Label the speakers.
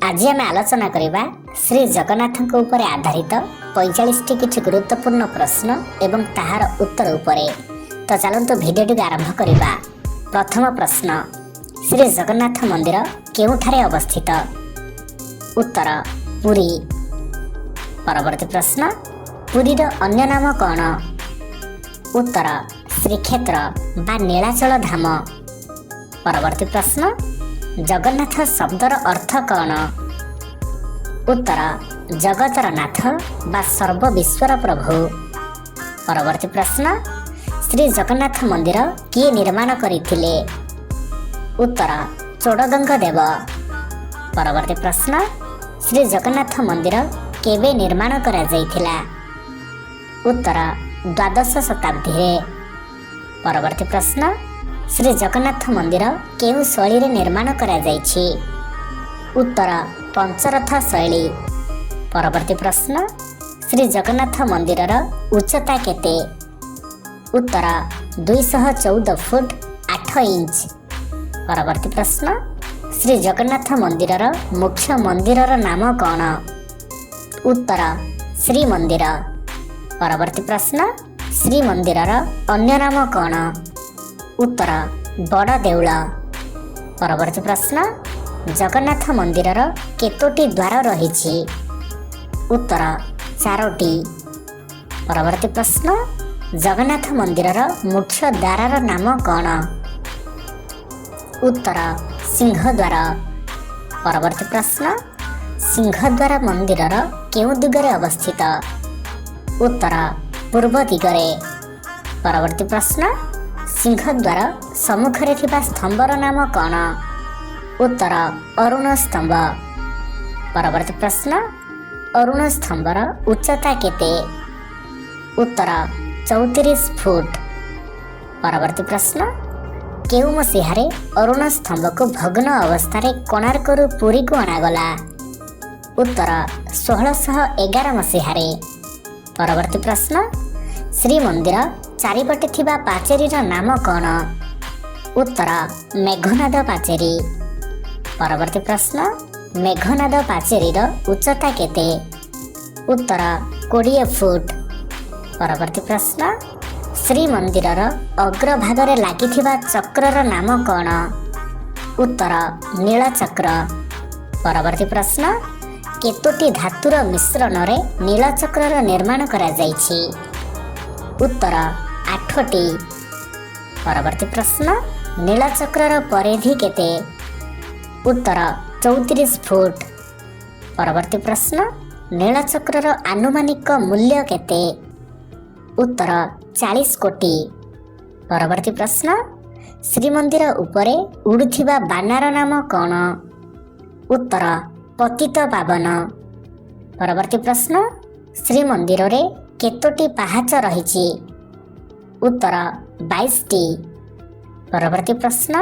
Speaker 1: ଆଜି ଆମେ ଆଲୋଚନା କରିବା ଶ୍ରୀ ଜଗନ୍ନାଥଙ୍କ ଉପରେ ଆଧାରିତ 45ଟି କିଛି ଗୁରୁତ୍ୱପୂର୍ଣ୍ଣ ପ୍ରଶ୍ନ ଏବଂ ତାହାର ଉତ୍ତର ଉପରେ। ତ ଚାଲନ୍ତୁ, ଭିଡ଼ିଓଟିକୁ ଆରମ୍ଭ କରିବା। ପ୍ରଥମ ପ୍ରଶ୍ନ, ଶ୍ରୀ ଜଗନ୍ନାଥ ମନ୍ଦିର କେଉଁଠାରେ ଅବସ୍ଥିତ? ଉତ୍ତର, ପୁରୀ। ପରବର୍ତ୍ତୀ ପ୍ରଶ୍ନ, ପୁରୀର ଅନ୍ୟ ନାମ କ'ଣ? ଉତ୍ତର, ଶ୍ରୀକ୍ଷେତ୍ର ବା ନୀଳାଚଳ ଧାମ। ପରବର୍ତ୍ତୀ ପ୍ରଶ୍ନ, ଜଗନ୍ନାଥ ଶବ୍ଦର ଅର୍ଥ କ'ଣ? ଉତ୍ତର, ଜଗତର ନାଥ ବା ସର୍ବବିଶ୍ୱର ପ୍ରଭୁ। ପରବର୍ତ୍ତୀ ପ୍ରଶ୍ନ, ଶ୍ରୀ ଜଗନ୍ନାଥ ମନ୍ଦିର କିଏ ନିର୍ମାଣ କରିଥିଲେ? ଉତ୍ତର, ଚୋଡ଼ଗଙ୍ଗ ଦେବ। ପରବର୍ତ୍ତୀ ପ୍ରଶ୍ନ, ଶ୍ରୀ ଜଗନ୍ନାଥ ମନ୍ଦିର କେବେ ନିର୍ମାଣ କରାଯାଇଥିଲା? ଉତ୍ତର, ଦ୍ୱାଦଶ ଶତାବ୍ଦୀରେ। ପରବର୍ତ୍ତୀ ପ୍ରଶ୍ନ, ଶ୍ରୀ ଜଗନ୍ନାଥ ମନ୍ଦିର କେଉଁ ଶୈଳୀରେ ନିର୍ମାଣ କରାଯାଇଛି? ଉତ୍ତର, ପଞ୍ଚରଥ ଶୈଳୀ। ପରବର୍ତ୍ତୀ ପ୍ରଶ୍ନ, ଶ୍ରୀ ଜଗନ୍ନାଥ ମନ୍ଦିରର ଉଚ୍ଚତା କେତେ? ଉତ୍ତର, 214 ଫୁଟ 8 ଇଞ୍ଚ। ପରବର୍ତ୍ତୀ ପ୍ରଶ୍ନ, ଶ୍ରୀ ଜଗନ୍ନାଥ ମନ୍ଦିରର ମୁଖ୍ୟ ମନ୍ଦିରର ନାମ କ'ଣ? ଉତ୍ତର, ଶ୍ରୀମନ୍ଦିର। ପରବର୍ତ୍ତୀ ପ୍ରଶ୍ନ, ଶ୍ରୀମନ୍ଦିରର ଅନ୍ୟ ନାମ କ'ଣ? ଉତ୍ତର, ବଡ଼ ଦେଉଳ। ପରବର୍ତ୍ତୀ ପ୍ରଶ୍ନ, ଜଗନ୍ନାଥ ମନ୍ଦିରର କେତୋଟି ଦ୍ୱାର ରହିଛି? ଉତ୍ତର, ଚାରୋଟି। ପରବର୍ତ୍ତୀ ପ୍ରଶ୍ନ, ଜଗନ୍ନାଥ ମନ୍ଦିରର ମୁଖ୍ୟ ଦ୍ୱାରର ନାମ କ'ଣ? ଉତ୍ତର, ସିଂହଦ୍ୱାର। ପରବର୍ତ୍ତୀ ପ୍ରଶ୍ନ, ସିଂହଦ୍ୱାର ମନ୍ଦିରର କେଉଁ ଦିଗରେ ଅବସ୍ଥିତ? ଉତ୍ତର, ପୂର୍ବ ଦିଗରେ। ପରବର୍ତ୍ତୀ ପ୍ରଶ୍ନ, ସିଂହଦ୍ୱାର ସମ୍ମୁଖରେ ଥିବା ସ୍ତମ୍ଭର ନାମ କ'ଣ? ଉତ୍ତର, ଅରୁଣ ସ୍ତମ୍ଭ। ପରବର୍ତ୍ତୀ ପ୍ରଶ୍ନ, ଅରୁଣ ସ୍ତମ୍ଭର ଉଚ୍ଚତା କେତେ? ଉତ୍ତର, 34 ଫୁଟ। ପରବର୍ତ୍ତୀ ପ୍ରଶ୍ନ, କେଉଁ ମସିହାରେ ଅରୁଣ ସ୍ତମ୍ଭକୁ ଭଗ୍ନ ଅବସ୍ଥାରେ କୋଣାର୍କରୁ ପୁରୀକୁ ଅଣାଗଲା? ଉତ୍ତର, 1611 ମସିହାରେ। ପରବର୍ତ୍ତୀ ପ୍ରଶ୍ନ, ଶ୍ରୀମନ୍ଦିର ଚାରିପଟେ ଥିବା ପାଚେରୀର ନାମ କ'ଣ? ଉତ୍ତର, ମେଘନାଦ ପାଚେରୀ। ପରବର୍ତ୍ତୀ ପ୍ରଶ୍ନ, ମେଘନାଦ ପାଚେରୀର ଉଚ୍ଚତା କେତେ? ଉତ୍ତର, 20 ଫୁଟ। ପରବର୍ତ୍ତୀ ପ୍ରଶ୍ନ, ଶ୍ରୀମନ୍ଦିରର ଅଗ୍ରଭାଗରେ ଲାଗିଥିବା ଚକ୍ରର ନାମ କ'ଣ? ଉତ୍ତର, ନୀଳଚକ୍ର। ପରବର୍ତ୍ତୀ ପ୍ରଶ୍ନ, କେତୋଟି ଧାତୁର ମିଶ୍ରଣରେ ନୀଳଚକ୍ରର ନିର୍ମାଣ କରାଯାଇଛି? ଉତ୍ତର, ଆଠଟି। ପରବର୍ତ୍ତୀ ପ୍ରଶ୍ନ, ନୀଳଚକ୍ରର ପରିଧି କେତେ? ଉତ୍ତର, 34 ଫୁଟ। ପରବର୍ତ୍ତୀ ପ୍ରଶ୍ନ, ନୀଳଚକ୍ରର ଆନୁମାନିକ ମୂଲ୍ୟ କେତେ? ଉତ୍ତର, 40 କୋଟି। ପରବର୍ତ୍ତୀ ପ୍ରଶ୍ନ, ଶ୍ରୀମନ୍ଦିର ଉପରେ ଉଡ଼ୁଥିବା ବାନାର ନାମ କ'ଣ? ଉତ୍ତର, ପତିତ ପାବନ। ପରବର୍ତ୍ତୀ ପ୍ରଶ୍ନ, ଶ୍ରୀମନ୍ଦିରରେ କେତୋଟି ପାହାଚ ରହିଛି? ଉତ୍ତର, 22ଟି। ପରବର୍ତ୍ତୀ ପ୍ରଶ୍ନ,